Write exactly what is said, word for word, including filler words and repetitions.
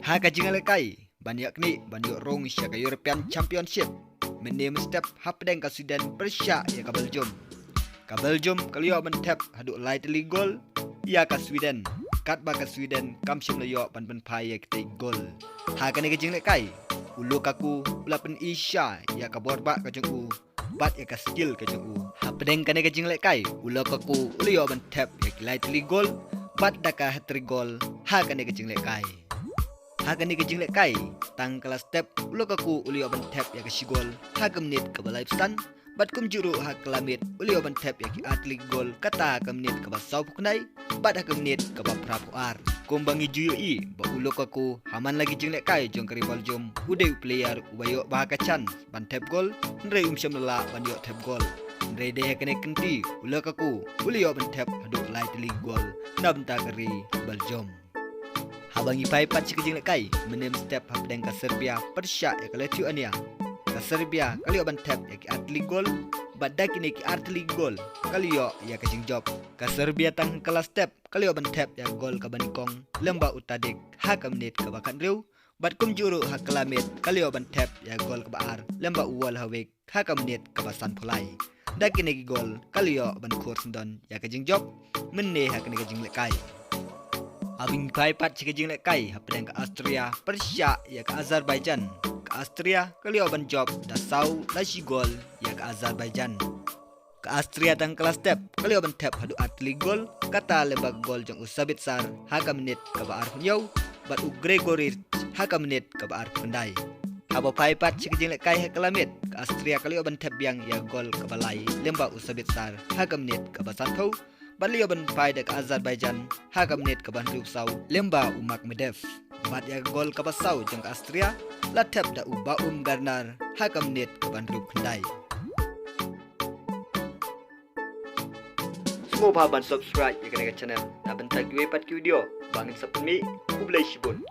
Ha ka jinglehkai ban ïaknieh ban ïoh rung sha ka European Championship, mynne mynstep hapdeng ka Sweden pyrshah ïa ka Belgium. Ka Belgium ka la ïoh ban thep haduh lai tylli gol ïa ka Sweden, katba ka Sweden kam shym la ïoh ban pynphai ïa kitei ki gol. Ha kane ka jinglehkai, u Lukaku u la pyni sha ïa ka bor bah ka jong u bad ïa ka skill ka jong u. Hapdeng kane ka jinglehkai, u Lukaku u la ïoh ban thep ïa ki lai tylli ki gol bad da ka hat-trick gol ha kane ka jinglehkai. Ha kane ka jinglehkai, tang ka la step, u Lukaku u la ïoh ban thep ïa ka shi gol ha ka minit kaba laiphew san, bad kumjuh ruh ha ka la miet u la ïoh ban thep ïa ki ar tylli ki gol, kata ha ka minit kaba sawphew khyndai bad ha ka minit kaba phraphew ar. Kumba ngi ju ïohi ba u Lukaku ha man la ki jinglehkai jong ka ri Belgium u dei u player uba ïoh bha ka chance ban thep gol, hynrei um shym la lah ban ïoh thep gol. Hynrei dei ha kane ka kynti u Lukaku u la ïoh ban thep haduh lai tylli ki gol na bynta ka ri Belgium. Haba ngi phai pat sha ka jinglehkai, mynne mynstep hapdeng ka Serbia pyrshah ïa ka Lithuania, ka Serbia ka la ïoh ban thep ïa ki ar tylli ki gol, bad da kine ki ar tylli ki gol ka la ïoh ïa ka jingjop. Ka Serbia tang ka la step ka la ïoh ban thep ïa ka gol kaba nyngkong lyngba u Tadic ha ka minit kaba khathynriew, bad kumjuh ruh ha ka la miet ka la ïoh ban thep ïa ka gol kaba ar lyngba u Vlahovic ha ka minit kaba sanphew lai. Da kine ki gol ka la ïoh ban khur syndon ïa ka jingjop mynne ha kane ka jinglehkai. Haba ngi phai pat sha ka jinglehkai, hapdeng ka Austria pyrshah ïa ka Azerbaijan, ka Austria ka la ïoh ban jop da saw la shi gol ïa ka Azerbaijan. Ka Austria tang ka la step ka la ïoh ban thep haduh ar tylli ki gol, kata lyngba ka gol jong u Sabitzer ha ka minit kaba arphew hynñiew bad u Gregoritsch ha ka minit kaba arphew khyndai. Haba phai pat sha ka jinglehkai ha ka la miet, ka Austria ka la ïoh ban thep biang ïa ka gol kaba lai lyngba u Sabitzer ha ka minit kaba sanphew, bad la ïoh ban phai da ka Azerbaijan ha ka minit kaba hynriewphew saw lyngba u Makhmudov. Bad ïa ka gol kaba saw jong ka Austria la thep da u Baumgartner ha ka minit kaba hynriewphew khyndai. Sngewbha ban subscribe ïa kane ka channel na bynta kiwei pat ki video ba ngin sa pynmih. Khublei shibun.